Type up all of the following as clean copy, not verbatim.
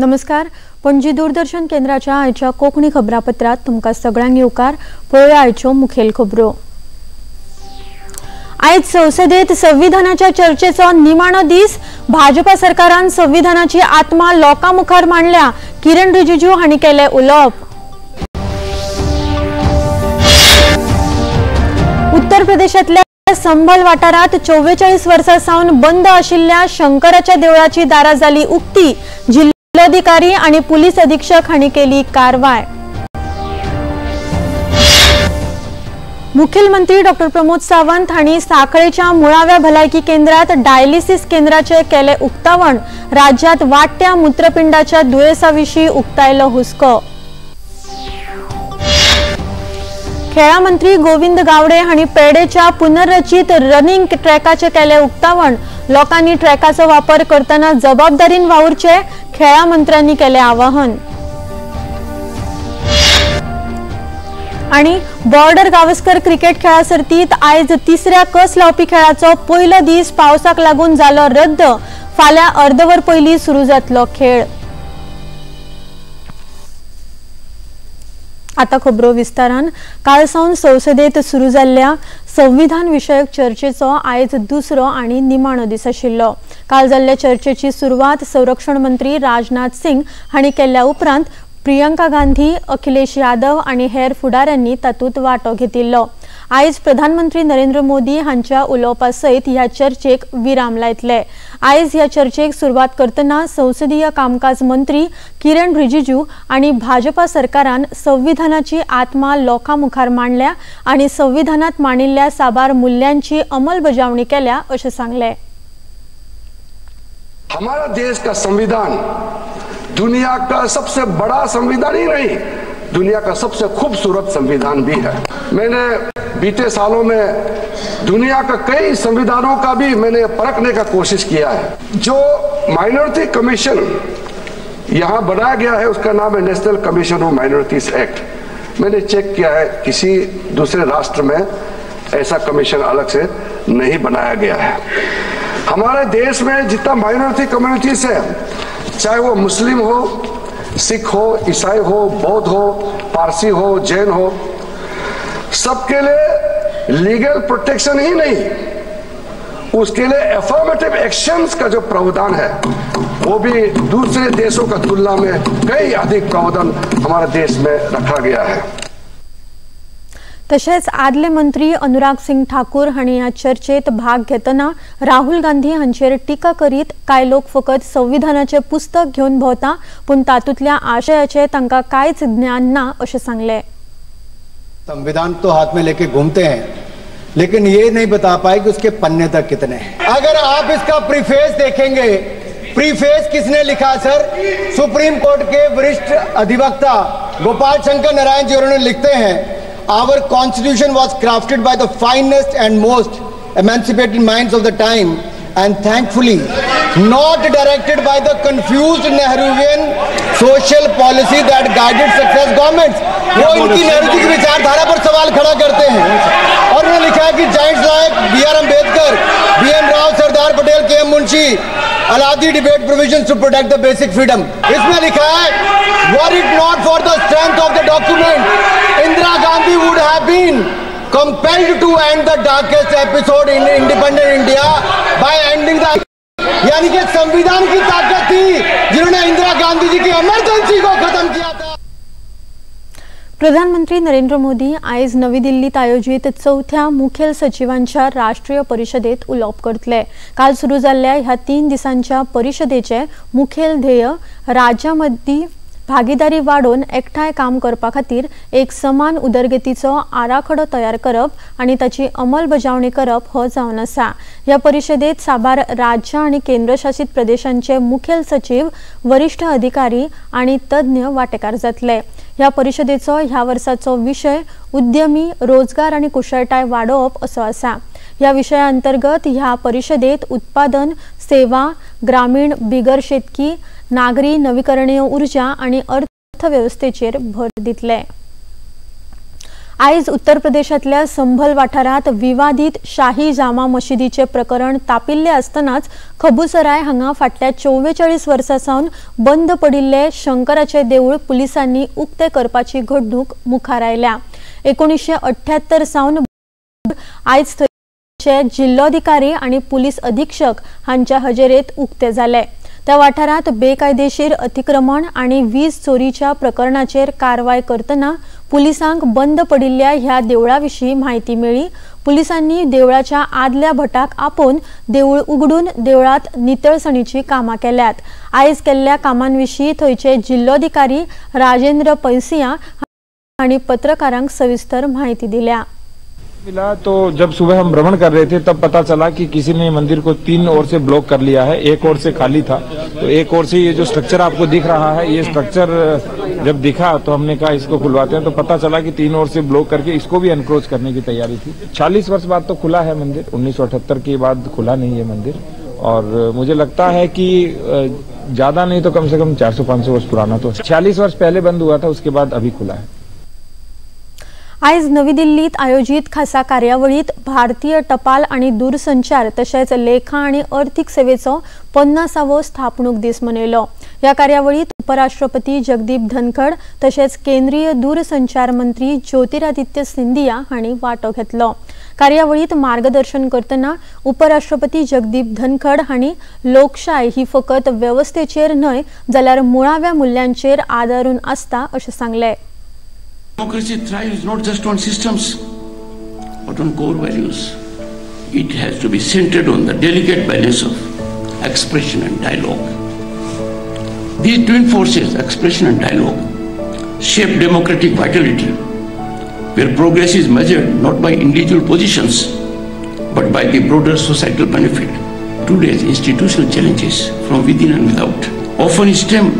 नमस्कार, पणजी दूरदर्शन केंद्राच्या आयच्या कोंकणी खबरापत्रात तुमकां सगळ्यांक येवकार. पळोवया आयच्यो मुखेल खबरो. आयज संसदेत संविधानाच्या चर्चेचो निमाणो दीस. भाजपा सरकारान संविधानाची आत्मा लोकां मुखार मांडल्या. किरण रिजिजू हांणी केलें उलोवप. उत्तर प्रदेशांतल्या संभल वाठारांत 44 वर्सां सावन बंद आशिल्ल्या शंकराच्या देवळाची दारां जाली उक्ती. जिल्लोधिकारी आणि पुलीस अधीक्षक हांणी केली कारवाय. मुखेलमंत्री डॉ प्रमोद सावंत हांणी साखळेच्या मुळाव्या भलायकी केंद्रात डायलिसिस केंद्राचे केले उक्तावण. राज्यात वाडट्या मूत्रपिंडाच्या दुयेंसा विशीं उक्तायलो हुस्को. खेळा मंत्री गोविंद गावडे हांणी पेडेच्या पुनर्रचित रनिंग ट्रॅकाचे केले उक्तावण. लोकांनी ट्रॅकाचो वापर करतना जबाबदारीन वावुरचे खेळा मंत्र्यांनी केले आवाहन. आणि बॉर्डर गावस्कर क्रिकेट खेळा सर्तीत आयज तिसऱ्या कस लावपी खेळाचो पयलो दीस पावसाक लागून जालो रद्द. फाल्यां अर्दवर पयलीं सुरू जातलो खेळ. आता खबरो विस्तारान. काल सावन संसदेत सुरू जाल्ल्या संविधान विशयक चर्चेचो आयज दुसरो आनी निमाणो दीस आशिल्लो. काल जाल्ल्या चर्चेची सुरवात संरक्षण मंत्री राजनाथ सिंग हांणी केल्ल्या उपरांत प्रियंका गांधी, अखिलेश यादव आनी हेर फुडाऱ्यांनी तातूंत वांटो घेतिल्लो. आयज प्रधानमंत्री नरेंद्र मोदी हांच्या उलोवपा सयत ह्या चर्चेक विराम लायतले. आयज ह्या चर्चेक सुरवात करतना संसदीय कामकाज मंत्री किरण रिजिजू आनी भाजपा सरकारान संविधानाची आत्मा लोकां मुखार मांडल्या आनी संविधानात मांडिल्ल्या साबार मूल्यांची अंमलबजावणी केल्या अशें सांगलें. हमारा देश का संविधान दुनिया का सबसे बड़ा संविधान ही नहीं, दुनिया का सबसे खूबसूरत संविधान भी है. मैंने बीते सालों में दुनिया का कई संविधानों का भी मैंने परखने का कोशिश किया है. जो माइनॉरिटी कमीशन यहाँ बनाया गया है उसका नाम है national commission of minorities act. मैंने चेक किया है, किसी दूसरे राष्ट्र में ऐसा कमीशन अलग से नहीं बनाया गया है. हमारे देश में जितना माइनॉरिटी कम्युनिटीज है, चाहे वो मुस्लिम हो, सिख हो, ईसाई हो, बौद्ध हो, पारसी हो, जैन हो, सबके लिए लीगल प्रोटेक्शन ही नहीं, उसके लिए एफर्मेटिव एक्शंस का जो प्रावधान है वो भी दूसरे देशों का तुलना में कई अधिक प्रावधान हमारे देश में रखा गया है. तशेंच आदले मंत्री अनुराग सिंग ठाकूर हांणी ह्या चर्चेत भाग घेतना राहुल गांधी हांचेर टिका करीत कांय लोक फकत संविधानाचें पुस्तक घेवन भोंवता पूण तातूंतल्या आशयाचें तांकां कांयच ज्ञान ना अशें सांगलें. संविधान तो हाथ में लेके घूमते हैं, लेकिन ये नहीं बता पाए कि उसके पन्ने तक कितने हैं. अगर आप इसका प्रीफेस देखेंगे, प्रीफेस किसने लिखा सर? सुप्रीम कोर्ट के वरिष्ठ अधिवक्ता गोपाल शंकर नारायण जी उन्होंने लिखते हैं, Our constitution was crafted by the finest and most emancipated minds of the time and thankfully not directed by the confused Nehruvian social policy that guided success governments. वो इनकी नेहरू जी की विचारधारा पर सवाल खड़ा करते हैं. और उन्होंने लिखा है कि giants like B R Ambedkar, B N Rao, Sardar Patel, K M Munshi Alladi debate provisions to protect the basic freedom. इसमें लिखा है, were it not for the strength of the document, Indira Gandhi would have been compelled to end the darkest episode in independent India by ending the, यानी कि संविधान की ताकत थी जिन्होंने इंदिरा गांधी जी की emergency को खत्म किया था. प्रधानमंत्री नरेंद्र मोदी आयज नवी दिल्लीत आयोजित चवथ्या मुखेल सचिवांच्या राष्ट्रीय परिशदेत उलोवप करतले. काल सुरू जाल्ल्या ह्या 3 दिसांच्या परिशदेचे मुखेल ध्येय राज्यामदीं भागीदारी वाडोवन एकठांय काम करपा खातीर एक समान उदरगतीचो आराखडो तयार करप आनी ताची अंमलबजावणी करप हो जावन आसा. ह्या परिशदेत साबार राज्यां आनी केंद्रशासीत प्रदेशांचे मुखेल सचीव, वरिष्ठ अधिकारी आनी तज्ञ वांटेकार जातले. ह्या परिशदेचो ह्या वर्साचो विशय उद्यमी, रोजगार आनी कुशळटाय वाडोवप असो आसा. ह्या विशया अंतर्गत ह्या परिशदेत उत्पादन, सेवा, ग्रामीण, बिगर शेतकी, नागरी नवीकरणीय ऊर्जा आणि अर्थव्यवस्थेचेर भर दितले. आयज उत्तर प्रदेशांतल्या संभल वाठारांत विवादीत शाही जामा मशिदीचे प्रकरण तापिल्ले आसतनाच खबूसराय हांगा फाटल्या 44 वर्सां सावन बंद पडिल्ले शंकराचे देवूळ पुलिसांनी उक्ते करपाची घडणूक मुखार आयल्या। 1978 सावन आयज थंयचे जिल्लोधिकारी आनी पुलीस अधीक्षक हांच्या हजेरेत उक्ते जाले। त्या वाठारांत बेकायदेशीर अतिक्रमण आनी वीज चोरीच्या प्रकरणाचेर कारवाय करतना पुलिसांक बंद पडिल्ल्या ह्या देवळा विशीं म्हायती मेळ्ळी। पुलिसांनी देवळाच्या आदल्या भटाक आपोवन देवूळ उगडून देवळांत नितळसणीची कामां केल्यात। आयज केल्ल्या कामांविशीं थंयचे जिल्लोधिकारी राजेंद्र पैसिया हांणी पत्रकारांक सविस्तर म्हायती दिल्या। मिला तो जब सुबह हम भ्रमण कर रहे थे तब पता चला कि किसी ने मंदिर को 3 ओर से ब्लॉक कर लिया है, एक ओर से खाली था। तो एक ओर से ये जो स्ट्रक्चर आपको दिख रहा है, ये स्ट्रक्चर जब दिखा तो हमने कहा इसको खुलवाते हैं, तो पता चला कि 3 ओर से ब्लॉक करके इसको भी एनक्रोच करने की तैयारी थी। 46 वर्ष बाद तो खुला है मंदिर, 1978 के बाद खुला नहीं है मंदिर। और मुझे लगता है कि ज्यादा नहीं तो कम से कम 400-500 वर्ष पुराना, तो 46 वर्ष पहले बंद हुआ था, उसके बाद अभी खुला है। आयज नवी दिल्लीत आयोजित खासा कार्यावळीत भारतीय टपाल आनी दूरसंचार तशेंच लेखा आनी अर्थीक सेवेचो 50वो स्थापणूक दीस मनयलो। ह्या कार्यावळीत उपराष्ट्रपती जगदीप धनखड तशेंच केंद्रीय दूरसंचार मंत्री ज्योतिरादित्य सिंधिया हांणी वांटो घेतलो। कार्यावळीत मार्गदर्शन करतना उपराष्ट्रपती जगदीप धनखड हांणी लोकशाय ही फकत वेवस्थेचेर न्हय जाल्यार मुळाव्या मुल्यांचेर आदारून आसता अशें सांगलें। Democracy thrives not just on systems, but on core values. It has to be centered on the delicate balance of expression and dialogue. These twin forces, expression and dialogue, shape democratic vitality, where progress is measured not by individual positions, but by the broader societal benefit. Today's institutional challenges from within and without often stem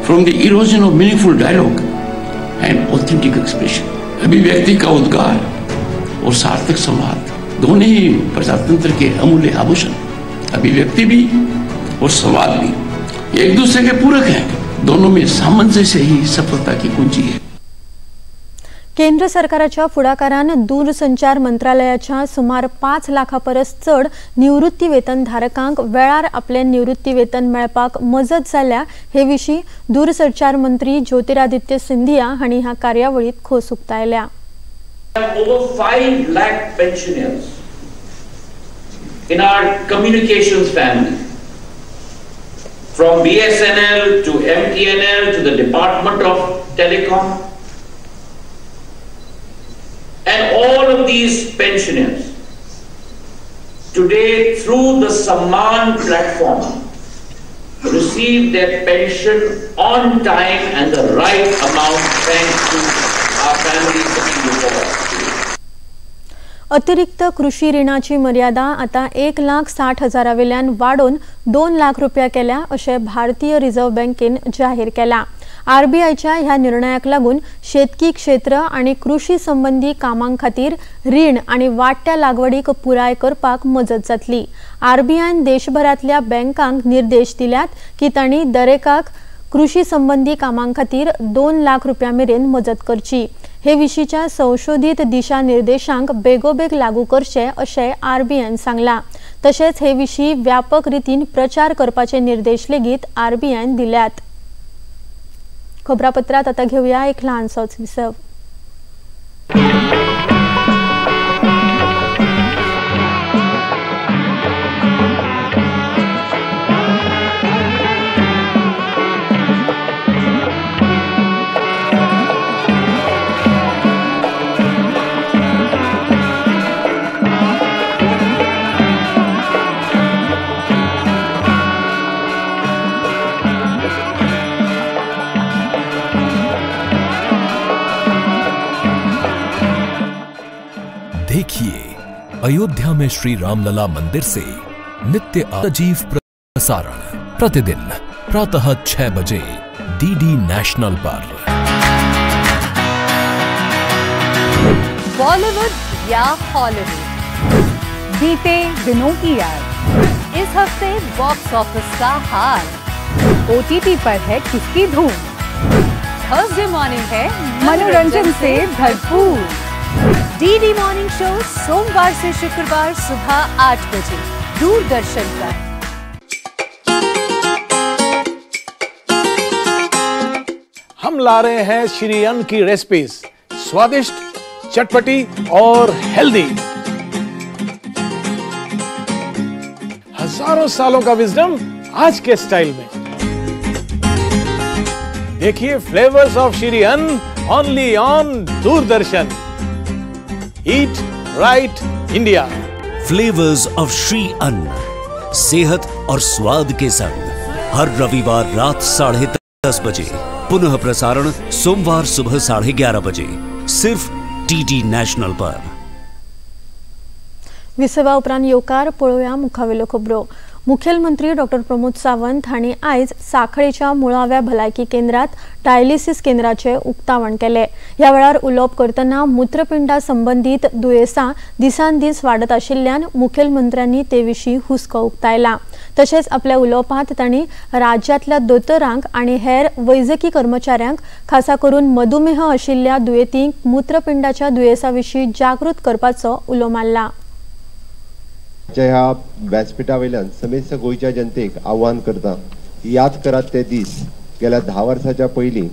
from the erosion of meaningful dialogue and authentic expression. अभिव्यक्ति का उद्गार और सार्थक संवाद दोनों ही प्रजातंत्र K अमूल्य आभूषण। अभिव्यक्ति भी और संवाद भी एक दूसरे के पूरक हैं, दोनों में सामंजस्य ही सफलता की कुंजी है। केंद्र सरकाराच्या फुडाकारान दूरसंचार मंत्रालयाच्या सुमार 5 लाखां परस चड निवृत्ती वेतन धारकांक वेळार आपले निवृत्ती वेतन मेळपाक मजत जाल्या हे विशीं दूरसंचार मंत्री ज्योतिरादित्य सिंधिया हांणी ह्या कार्यावळीत खोस उक्तायल्या। Over 5 lakh pensioners in our communications family, from BSNL to MTNL to the Department of Telecom, and all of these pensioners today through the Samman platform receive their pension on time and the right amount, thanks to our family looking forward. अतिरिक्त कृषी रिणाची मर्यादा आता 1,60,000 वेल्यान वाडोवन 2 लाख रुपया केल्या अशें भारतीय रिझर्व्ह बँकेन जाहीर केला। आरबीआयच्या ह्या निर्णयाक लागून शेतकी क्षेत्र आनी कृषी संबंधी कामां खातीर रीण आनी वाडट्या लागवडीक पुराय करपाक मजत जातली। आरबीआयन देशभरांतल्या बँकांक निर्देश दिल्यात की तांणी दरेकाक कृषी संबंधी कामां खातीर 2 लाख रुपया मेरेन मजत करची। हे विशींच्या संशोधित दिशा निर्देशांक बेगोबेग लागू करचे अशें आरबीआयन सांगलां। तशेंच हे विशीं व्यापक रितीन प्रचार करपाचे निर्देश लेगीत आरबीआयन दिल्यात। खबरापत्रात आता घेऊया एक ल्हानसोच विसव। देखिए अयोध्या में श्री रामलला मंदिर से नित्य सजीव प्रसारण प्रतिदिन प्रातः 6 बजे डीडी नेशनल पर। बॉलीवुड या हॉलीवुड, बीते दिनों की याद, इस हफ्ते बॉक्स ऑफिस का हाल, ओटीटी पर है किसकी धूम, थर्सडे मॉर्निंग है मनोरंजन से भरपूर। डीडी मॉर्निंग शो सोमवार से शुक्रवार सुबह 8 बजे दूरदर्शन पर। हम ला रहे हैं श्री अन्न की रेसिपीज, स्वादिष्ट, चटपटी और हेल्दी। हजारों सालों का विजडम आज के स्टाइल में। देखिए flavours of Shri Anna only on Doordarshan. Eat right India. Flavours of Shri Anna, सेहत और स्वाद के संग, हर रविवार रात 10:30 बजे, पुनः प्रसारण सोमवार सुबह 11:30 बजे, सिर्फ डीडी नॅशनल पर। विसवा उपरांत येवकार पळोवया मुखावेल्यो खबरो। मुखेलमंत्री डॉक्टर प्रमोद सावंत हांणी आयज सांखळेच्या मुळाव्या भलायकी केंद्रात डायलिसिस केंद्राचे उक्तावण केले। ह्या वेळार उलोवप करतना मूत्रपिंडा संबंदीत दुयेंसां दिसान दीस वाडत आशिल्ल्यान मुखेलमंत्र्यांनी ते विशीं हुस्को उक्तायला। तशेंच आपल्या उलोवपांत तांणी राज्यांतल्या दोतोरांक आनी हेर वैजकी कर्मचाऱ्यांक खासा करून मधुमेह आशिल्ल्या दुयेंतींक मूत्रपिंडाच्या दुयेंसा विशीं जागृत करपाचो उलो मारला। ह्या व्यासपीठा वयल्यान समेस्त गोंयच्या जनतेक आव्हान करता, याद करात ते दीस। गेल्या 10 वर्साच्या पयलीं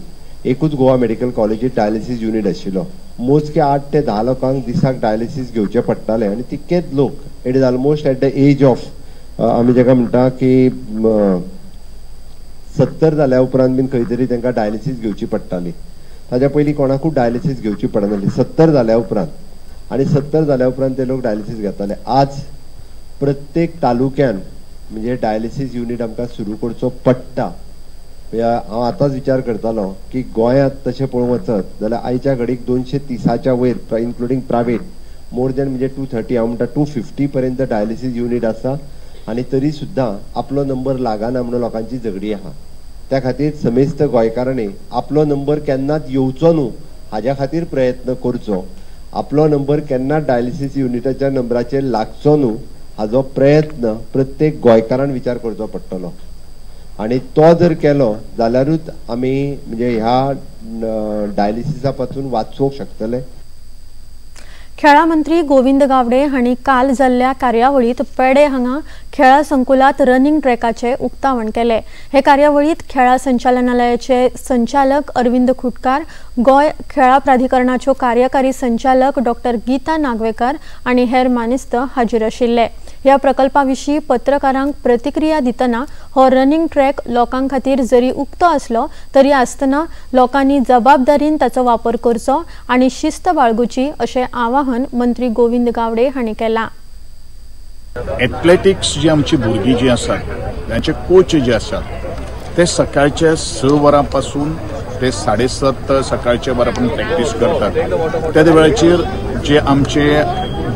एकूच गोवा मेडिकल कॉलेजीत डायलिसीस युनीट आशिल्लो। मोजके 8 ते 10 लोकांक दिसाक डायलिसीस घेवचें पडटालें आनी तितकेच लोक, it is almost at the age of, आमी जेका म्हणटा की 70 जाल्या उपरांत बीन खंय तरी तांकां डायलिसीस घेवची पडटाली। ताज्या पयलीं कोणाकूच डायलिसीस घेवची पडनासली 70 जाल्या उपरांत, आनी 70 जाल्या उपरांत ते लोक डायलिसीस घेताले। आज प्रत्येक तालुक्यान म्हणजे डायलिसीस युनीट आमकां सुरू करचो पडटा। हांव आतांच विचार करतालो की गोंयांत तशें पळोवंक वचत जाल्यार आयच्या घडीक 230च्या वयर इन्क्लुडींग प्रायवेट मोर दॅन म्हणजे 230, हांव म्हणटा 250 पर्यंत डायलिसीस युनीट आसा आनी तरी सुद्दां आपलो नंबर लागना म्हणून लोकांची झगडी आहा। त्या खातीर समेस्त गोंयकारांनी आपलो नंबर केन्नाच येवचो न्हू हाज्या खातीर प्रयत्न करचो। आपलो नंबर केन्नाच डायलिसीस युनिटाच्या नंबराचेर लागचो न्हू हाजो प्रयत्न प्रत्येक गोंयकारान विचार करचो पडटलो आनी तो जर केलो जाल्यारूच आमी म्हणजे ह्या डायलिसिसा पासून वाचोवंक शकतले। खेळां मंत्री गोविंद गावडे हांणी काल जाल्ल्या कार्यावळीत पेडे हांगा खेळां संकुलात रनिंग ट्रॅकाचे उक्तावण केले। हे कार्यावळीत खेळां संचालनालयाचे संचालक अरविंद खुटकार, गोंय खेळां प्राधिकरणाच्यो कार्यकारी संचालक डॉक्टर गीता नागवेकर आनी हेर मानेस्त हाजीर आशिल्ले। ह्या प्रकल्पा विशीं पत्रकारांक प्रतिक्रिया दितना हो रनिंग ट्रॅक लोकां खातीर जरी उक्तो आसलो तरी आसतना लोकांनी जबाबदारीन ताचो वापर करचो आनी शिस्त बाळगुची अशें आवाहन मंत्री गोविंद गावडे हांणी केलां। एथलेटिक्स जी आमची भुरगीं जी आसात तांचे कोच जे आसात ते सकाळच्या 6 वरां पासून ते 7:30 सकाळच्या वरां पर्यंत प्रॅक्टीस करतात। त्या वेळाचेर जे आमचे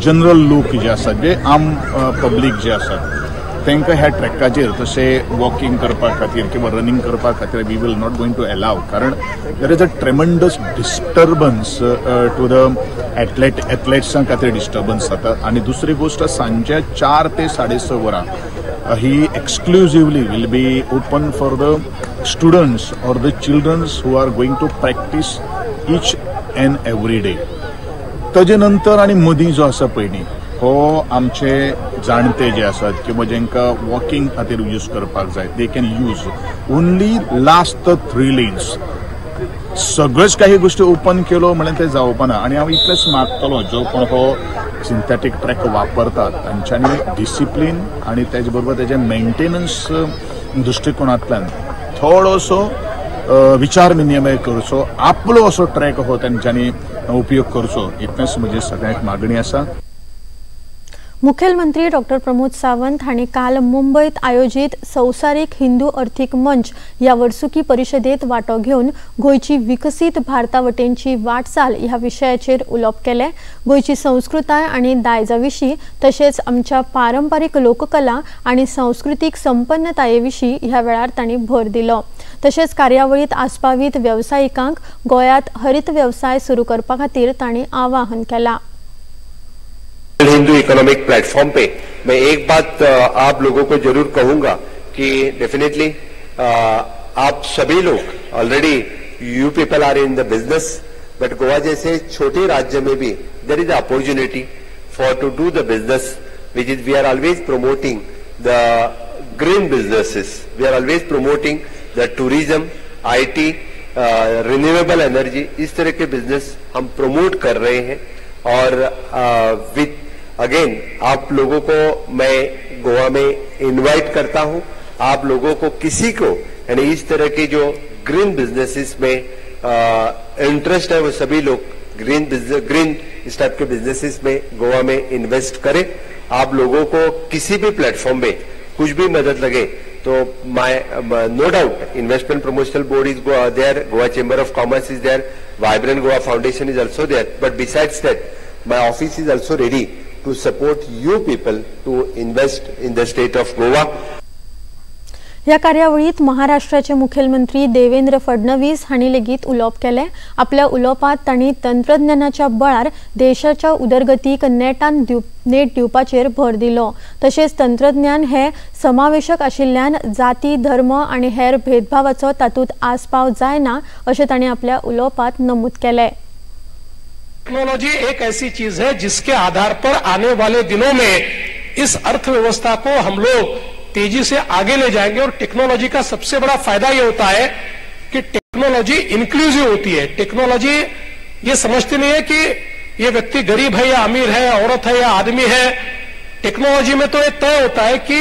जनरल लोक जे आसात, जे आम पब्लीक जे आसात तांकां ह्या ट्रॅकाचेर तशें वॉकिंग करपा खातीर किंवा रनिंग करपा खातीर we will not going to allow, कारण there is a tremendous disturbance to the एथलेट्सां खातीर डिस्टर्बन्स जाता। आनी दुसरी गोश्ट, सांजे 4 ते 6:30 वरां ही exclusively will be open for the students or the childrens who are going to practice each and every day. ताजे नंतर आनी मदीं जो आसा पळय न्ही हो आमचे जाणटे जे आसात किंवा जेंकां वॉकिंग खातीर यूज करपाक जाय they can use only last 3 lanes. सगळ्योच काही गोष्टी ओपन केलो म्हणल्यार ते जावपा ना। आनी हांव इतलेंच मागतलो जो कोण हो सिंथेटीक ट्रॅक वापरतात तांच्यांनी डिसिप्लीन आनी तेजे बरोबर तेजे मेंटेनन्स दृश्टिकोणांतल्यान थोडोसो विचार विनिमय करचो, आपलो असो ट्रॅक हो तांच्यांनी उपयोग करचो, इतलेंच म्हजी सगळ्यांक मागणी आसा। मुखेलमंत्री डॉक्टर प्रमोद सावंत हांणी काल मुंबयत आयोजित संवसारीक हिंदू अर्थीक मंच ह्या वर्सुकी परिशदेत वांटो घेवन गोंयची विकसीत भारता वटेनची वाटचाल ह्या विशयाचेर उलोवप केलें। गोंयची संस्कृताय आनी दायजा विशीं तशेंच आमच्या पारंपारीक लोककला आनी सांस्कृतीक संपन्नताये विशीं ह्या वेळार तांणी भर दिलो। तशेंच कार्यावळीत आस्पावीत वेवसायिकांक गोंयांत हरीत वेवसाय सुरू करपा खातीर तांणी आवाहन केलां। हिंदू इकोनॉमिक प्लेटफॉर्म पे मैं एक बात आप लोगों को जरूर कहूंगा कि डेफिनेटली आप सभी लोग already you people are in the business, but Goa जैसे छोटे राज्य में भी there is opportunity for to do the business, which is we are always promoting the green businesses, we are always promoting the tourism, IT, renewable energy, इस तरह K business हम promote कर रहे हैं। और with again आप लोगों को मैं गोवा में invite करता हूं, आप लोगों को किसी को यानी इस तरह के जो ग्रीन बिजनेसेस में इंटरेस्ट है वो सभी लोग ग्रीन इस टाइप के बिजनेसेस में गोवा में इन्वेस्ट करें। आप लोगों को किसी भी प्लेटफॉर्म में कुछ भी मदद लगे तो my no doubt investment promotional board is there, Goa chamber of commerce is there, vibrant Goa foundation is also there, but besides that my office is also ready to support you people to invest in the state of Goa. ह्या कार्यावळीत महाराष्ट्राचे मुखेलमंत्री देवेंद्र फडणवीस हांणी लेगीत उलोवप केलें। आपल्या उलोवपांत तांणी तंत्रज्ञानाच्या बळार देशाच्या उदरगतीक नेटान नेट दिवपाचेर भर दिलो। तशेंच तंत्रज्ञान हे समावेशक आशिल्ल्यान जाती, धर्म आनी हेर भेदभावाचो तातूंत आस्पाव जायना अशें तांणी आपल्या उलोवपांत नमूद केलें। टेक्नोलॉजी एक ऐसी चीज है जिसके आधार पर आने वाले दिनों में इस अर्थव्यवस्था को हम लोग तेजी से आगे ले जाएंगे। और टेक्नोलॉजी का सबसे बड़ा फायदा यह होता है कि टेक्नोलॉजी इंक्लूसिव होती है। टेक्नोलॉजी ये समझती नहीं है कि ये व्यक्ति गरीब है या अमीर है, औरत है या आदमी है। टेक्नोलॉजी में तो ये तय होता है कि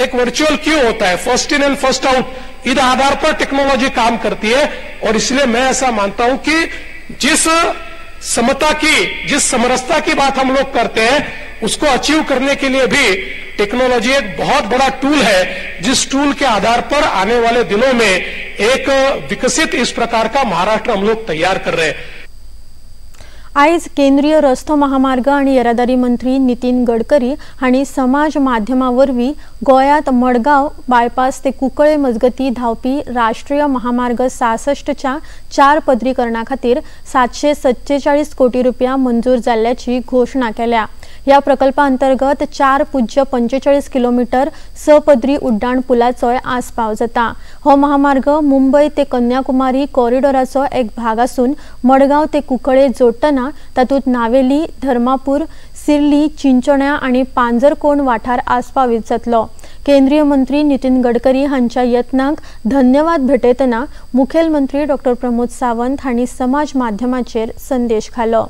एक वर्चुअल क्यू होता है, first in and first out, in Aadhaar per technology काम करती है। और इसलिए मैं ऐसा मानता हूं कि जिस समता की, जिस समरसता की बात हम लोग करते हैं, उसको अचीव करने के लिए भी टेक्नोलॉजी एक बहुत बड़ा टूल है, जिस टूल के आधार पर आने वाले दिनों में एक विकसित इस प्रकार का महाराष्ट्र हम लोग तैयार कर रहे हैं। आयज केंद्रीय रस्तो महामार्ग आनी येरादारी मंत्री नितीन गडकरी हांणी समाज माध्यमा वरवीं गोंयांत मडगांव बायपास ते कुंकळे मजगती धांवपी राष्ट्रीय महामार्ग 66च्या 4 पदरीकरणा खातीर 747 कोटी रुपया मंजूर जाल्ल्याची घोशणा केल्या। ह्या प्रकल्पा अंतर्गत 4.45 किलोमीटर सपदरी उड्डाण पुलाचोय आस्पाव जाता। हो महामार्ग मुंबय ते कन्याकुमारी कॉरिडॉराचो एक भाग आसून मडगांव ते कुंकळे जोडटना तातूंत नावेली, धर्मापूर, सिर्ली, चिंचोण्या आनी पांजरकोण वाठार आस्पावीत जातलो। केंद्रीय मंत्री नितीन गडकरी हांच्या यत्नांक धन्यवाद भेटयतना मुखेलमंत्री डॉ प्रमोद सावंत हांणी समाज माध्यमाचेर संदेश घालो।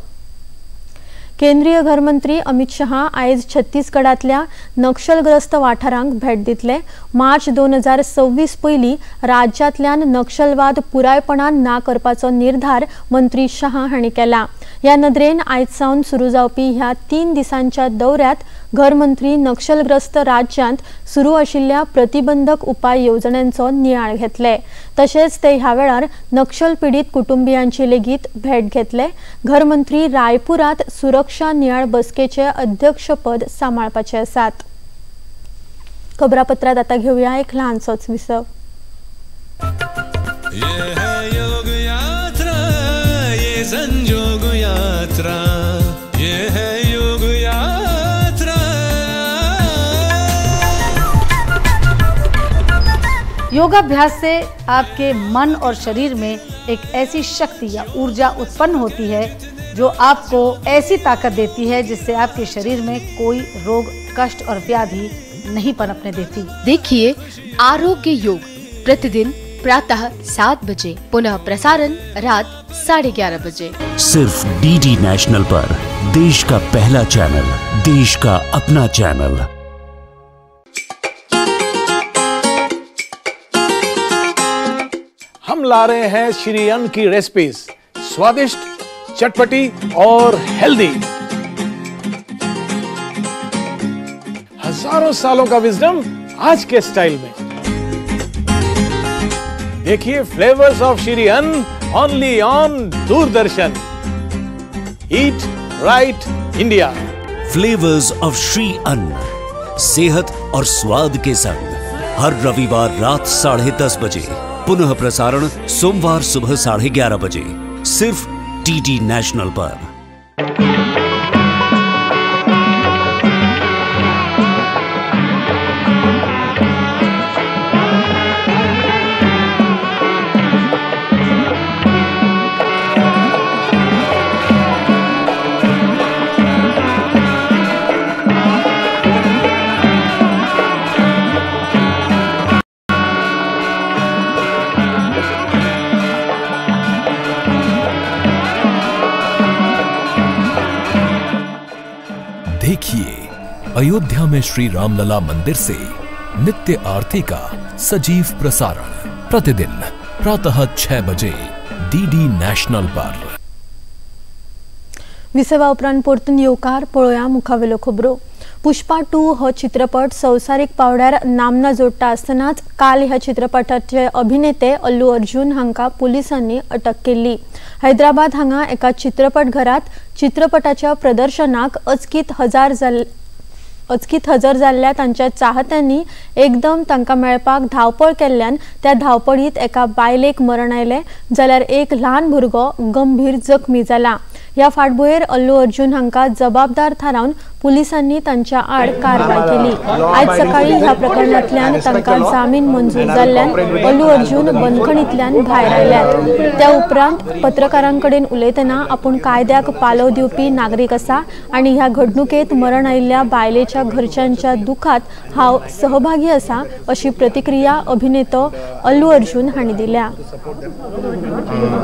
केंद्रीय घरमंत्री अमित शहा आयज छत्तीसगडांतल्या नक्षलग्रस्त वाठारांक भेट दितले। मार्च 2026 पयलीं राज्यांतल्यान नक्षलवाद पुरायपणान ना करपाचो निर्धार मंत्री शहा हांणी केला। ह्या नदरेन आयज सावन सुरू जावपी ह्या 3 दिसांच्या दौऱ्यांत घरमंत्री नक्षलग्रस्त राज्यांत सुरू आशिल्ल्या प्रतिबंधक उपाय येवजण्यांचो नियाळ घेतले। तशेंच ते ह्या वेळार नक्षल पिडीत कुटुंबियांची लेगीत भेट घेतले। घरमंत्री रायपुरात सुरक्षा नियाळ बसकेचे अध्यक्षपद सांबाळपाचे आसात। खबरापत्रात आता घेऊया एक ल्हानसोच विसव। ये है योग यात्रा, ये संजोग यात्रा, ये है योग यात्रा। योगाभ्यास से आपके मन और शरीर में एक ऐसी शक्ति या ऊर्जा उत्पन्न होती है जो आपको ऐसी ताकत देती है जिससे आपके शरीर में कोई रोग, कष्ट और व्याधि नहीं पनपने देती। देखिए आरोग्य योग प्रतिदिन प्रातः 7 बजे, पुनः प्रसारण रात 11:30 बजे, सिर्फ डीडी नेशनल पर। देश का पहला चैनल, देश का अपना चैनल। हम ला रहे हैं श्री अन्न की रेसिपीज, स्वादिष्ट, चटपटी और हेल्दी। हजारों सालों का विजडम आज के स्टाइल में। देखिए flavours of Shri Anna only on Doordarshan. Eat right India. Flavours of Shri Anna, सेहत और स्वाद के संग, हर रविवार रात 10:30 बजे, पुनः प्रसारण सोमवार सुबह 11:30 बजे, सिर्फ डीडी नेशनल पर। अयोध्या में श्री रामलला मंदिर से नित्य आरती का सजीव प्रसारण प्रतिदिन प्रातः 6 बजे डीडी नॅशनल पर। विसवा उपरांत परतून येवकार। पळोवया मुखावेल्यो खबरो। पुष्पा 2 हो चित्रपट संवसारीक पावड्यार नामना जोडटा आसतनाच काल ह्या चित्रपटाचे अभिनेते अल्लू अर्जुन हांकां पुलिसांनी अटक केल्ली। हैदराबाद हांगा एका चित्रपटघरांत चित्रपटाच्या प्रदर्शनाक अचकीत हजर जाल्ल्या तांच्या चाहत्यांनी एकदम तांकां मेळपाक धांवपळ केल्ल्यान त्या धांवपळीत एका बायलेक मरण आयलें जाल्यार एक ल्हान भुरगो गंभीर जखमी जाला। ह्या फाटभुंयेर अल्लू अर्जुन हांकां जबाबदार थारावन पुलिसांनी तांच्या आड कारवाय केली। आयज सकाळी ह्या प्रकरणांतल्यान तांकां जामीन मंजूर जाल्ल्यान अल्लू अर्जुन बंदखणींतल्यान भायर आयल्यात। त्या उपरांत पत्रकारां कडेन उलयतना आपूण कायद्याक पालव दिवपी नागरीक आसा आनी ह्या घडणुकेंत मरण आयिल्ल्या बायलेच्या घरच्यांच्या दुखात हांव सहभागी आसा अशी प्रतिक्रिया अभिनेतो अल्लू अर्जुन हांणी दिल्या।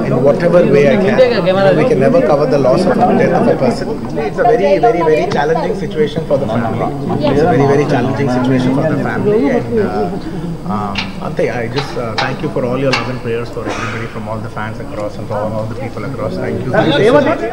In whatever way I can. You know, we can never cover the loss of death of a person. It's a very, very, very challenging situation for the family. It's a very, very challenging situation for the family. And Ante, I just thank you for all your love and prayers for everybody, from all the fans across and for all the people across. Thank you. Thank you so much.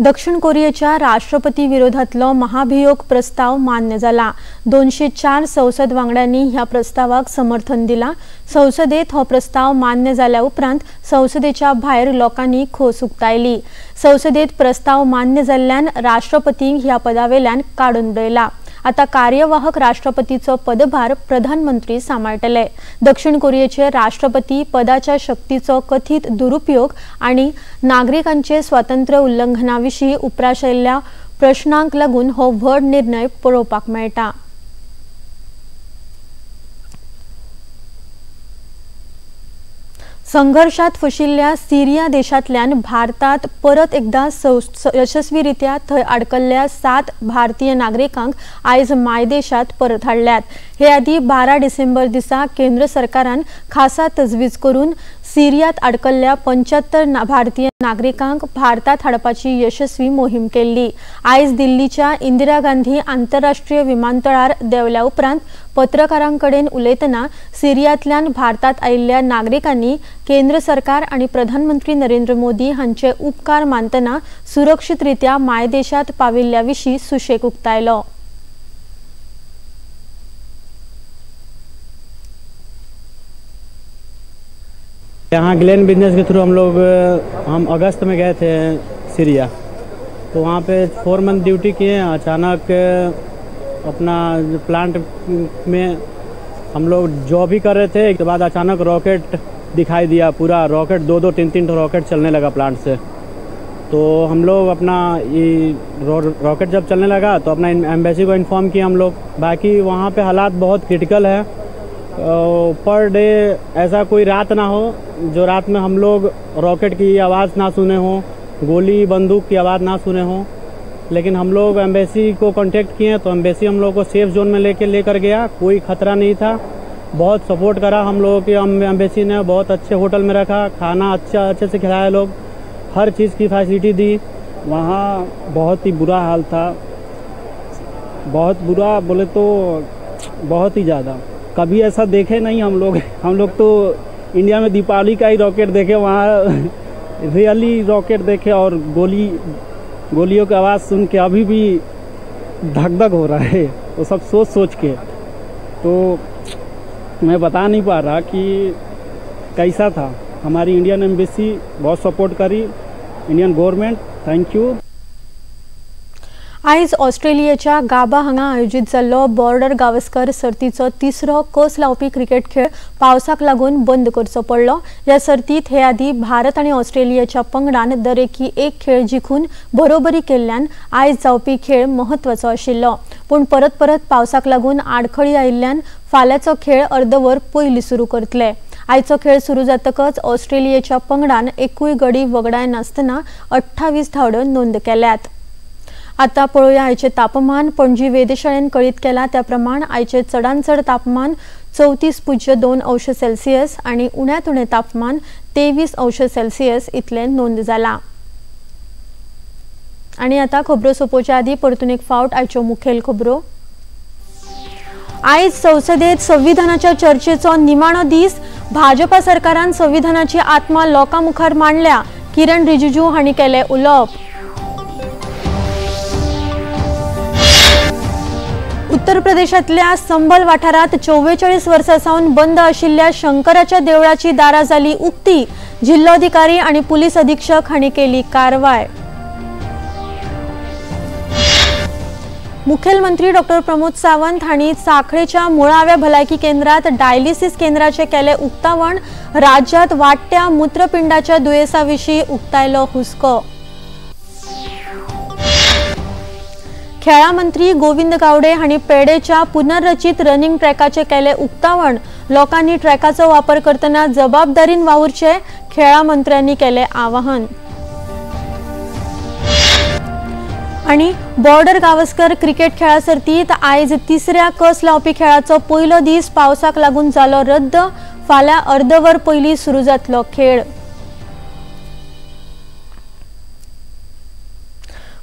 दक्षिण कोरियेच्या राष्ट्रपती विरोधातलो महाभियोग प्रस्ताव मान्य जाला। 204 संसद वांगड्यांनी ह्या प्रस्तावाक समर्थन दिला। संसदेत हो प्रस्ताव मान्य जाल्या उपरांत संसदेच्या भायर लोकांनी खोस उक्तायली। संसदेत प्रस्ताव मान्य जाल्ल्यान राष्ट्रपतींक ह्या पदावेल्यान काडून उडयला। आता कार्यवाहक राष्ट्रपतीचो पदभार प्रधानमंत्री सांबाळटले। दक्षिण कोरियेचे राष्ट्रपती पदाच्या शक्तीचो कथित दुरुपयोग आणि नागरिकांचे स्वातंत्र्य उल्लंघनाविशीं उप्राशिल्ल्या प्रश्नांक लागून हो व्हड निर्णय पळोवपाक मेळटा। संघर्षात फशिल्ल्या सिरिया देशांतल्यान भारतात परत एकदा यशस्वीरित्या थंय आडकल्ल्या 7 भारतीय नागरिकांक आयज मायदेशात परत हाडल्यात। हे आदी 12 डिसेंबर दिसा केंद्र सरकारान खासा तजवीज करून सिरियात आडकल्ल्या 75 भारतीय नागरिकांक भारतात हाडपाची यशस्वी मोहीम केल्ली। आयज दिल्लीच्या इंदिरा गांधी आंतरराष्ट्रीय विमानतळार देंवल्या उपरांत पत्रकारां कडेन उलयतना सिरियांतल्यान भारतात आयिल्ल्या नागरिकांनी केंद्र सरकार आणि प्रधानमंत्री नरेंद्र मोदी हांचे उपकार मानतना सुरक्षितरित्या मायदेशात पाविल्ल्या विशीं सुशेग उक्तायलो। यहाँ ग्लेन बिजनेस के थ्रू हम अगस्त में गए थे सीरिया, तो वहाँ पे 4 मंथ ड्यूटी किए। अचानक अपना प्लांट में हम लोग जॉब ही कर रहे थे, एक बाद अचानक रॉकेट दिखाई दिया, पूरा रॉकेट 2-2, 3-3 रॉकेट चलने लगा प्लांट से। तो हम लोग अपना ये रॉकेट जब चलने लगा तो अपना एम्बेसी को इन्फॉर्म किया हम लोग। बाकी वहाँ पे हालात बहुत क्रिटिकल है। पर डे ऐसा कोई रात ना हो जो रात में हम लोग रॉकेट की आवाज़ ना सुने हों, गोली बंदूक की आवाज़ ना सुने हों। लेकिन हम लोग एम्बेसी को कांटेक्ट किए तो एम्बेसी हम लोग को सेफ जोन में लेकर गया, कोई ख़तरा नहीं था। बहुत सपोर्ट करा हम लोगों की एम्बेसी ने, बहुत अच्छे होटल में रखा, खाना अच्छा अच्छे से खिलाया लोग, हर चीज़ की फैसिलिटी दी। वहाँ बहुत ही बुरा हाल था, बहुत बुरा बोले तो बहुत ही ज़्यादा। कभी ऐसा देखे नहीं हम लोग। हम लोग तो इंडिया में दीपावली का ही रॉकेट देखे, वहाँ रियली रॉकेट देखे और गोलियों की आवाज़ सुन के अभी भी धक धक हो रहा है वो सब सोच सोच के। तो मैं बता नहीं पा रहा कि कैसा था। हमारी इंडियन एम्बेसी बहुत support curry, Indian government, thank you. आयज ऑस्ट्रेलियेच्या गाबा हांगा आयोजीत जाल्लो बॉर्डर गावस्कर सर्तीचो तिसरो कस लावपी क्रिकेट खेळ पावसाक लागून बंद करचो पडलो। ह्या सर्तीत हे आदी भारत आनी ऑस्ट्रेलियेच्या पंगडान दरेकी एक खेळ जिखून बरोबरी केल्ल्यान आयज जावपी खेळ म्हत्वाचो आशिल्लो, पूण परत परत पावसाक लागून आडखळी आयिल्ल्यान फाल्यांचो खेळ अर्दवर पयलीं सुरू करतले। आयचो खेळ सुरू जातकच ऑस्ट्रेलियेच्या पंगडान एकूय गडी वगडाय नासतना 28 धांवड्यो नोंद केल्यात। आता पळोवया आयचे तापमान। पणजी वेधशाळेन कळीत केला त्या प्रमाण आयचे चडांत चड तापमान 34.2 अंश सेल्सियस आणि उण्यात उणें तापमान 23 अंश सेल्सियस इतलें नोंद जाला। आनी आतां खबरो सोंपोवच्या आदीं परतून एक फावट आयच्यो मुखेल खबरो. आयज संसदेत संविधानाच्या चर्चेचो निमाणो दीस. भाजपा सरकारान संविधानाची आत्मा लोकां मुखार मांडल्या. किरण रिजिजू हांणी केलें उलोवप. उत्तर प्रदेशांतल्या संबल वाठारांत 44 वर्सां सावन बंद आशिल्ल्या शंकराच्या देवळाची दारां जाली उक्ती. जिल्लोधिकारी आनी पुलीस अधीक्षक हांणी केली कारवाय. मुखेलमंत्री डॉक्टर प्रमोद सावंत हांणी सांखळेच्या मुळाव्या भलायकी केंद्रात डायलिसिस केंद्राचे केले उक्तावण. राज्यात वाडट्या मूत्रपिंडाच्या दुयेंसा विशीं उक्तायलो हुस्को. खेळां मंत्री गोविंद गावडे हांणी पेडेच्या पुनर्रचित रनिंग ट्रॅकाचे केले उक्तावण. लोकांनी ट्रॅकाचो वापर करतना जबाबदारीन वावुरचे खेळां मंत्र्यांनी केले आवाहन. आनी बॉर्डर गावस्कर क्रिकेट खेळा सर्तीत आयज तिसऱ्या कस लावपी खेळाचो पयलो दीस पावसाक लागून जालो रद्द. फाल्यां अर्दवर पयलीं सुरू जातलो खेळ.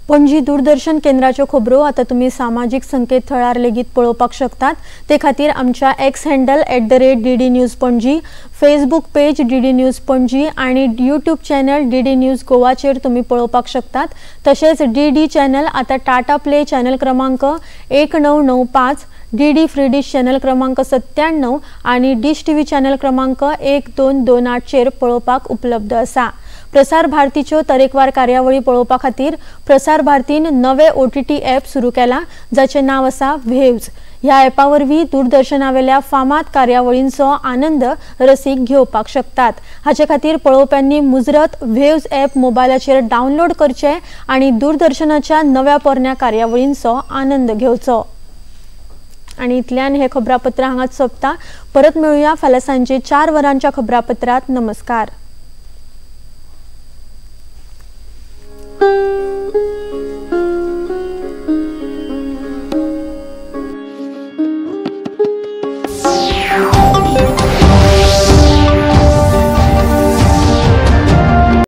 पणजी दूरदर्शन केंद्राच्यो खबरो आतां तुमी सामाजीक संकेतथळार लेगीत पळोवपाक शकतात. ते खातीर आमच्या X handle @DD News Panaji, Facebook page DD News Panaji आनी यूट्यूब चॅनल DD news गोवाचेर तुमी पळोवपाक शकतात. तशेंच DD channel आतां टाटा प्ले चॅनल क्रमांक 1995, DD free dish channel क्रमांक 97 आनी डिश टीव्ही चॅनल क्रमांक 1228 चेर पळोवपाक उपलब्ध आसा. प्रसार भारतीच्यो तरेकवार कार्यावळी पळोवपा खातीर प्रसार भारतीन नवे OTT app सुरू केला जाचें नांव आसा वेव्ज. ह्या ॲपा वरवीं दूरदर्शनावेल्या फामाद कार्यावळींचो आनंद रसीक घेवपाक शकतात. हाचे खातीर पळोवप्यांनी मुजरत वेव्ज ॲप मोबायलाचेर डावनलोड करचें आनी दूरदर्शनाच्या नव्या पोरण्या कार्यावळींचो आनंद घेवचो. आनी इतल्यान हे खबरापत्र हांगाच सोंपता. परत मेळुया फाल्यां सांजे 4 वरांच्या खबरापत्रांत. नमस्कार.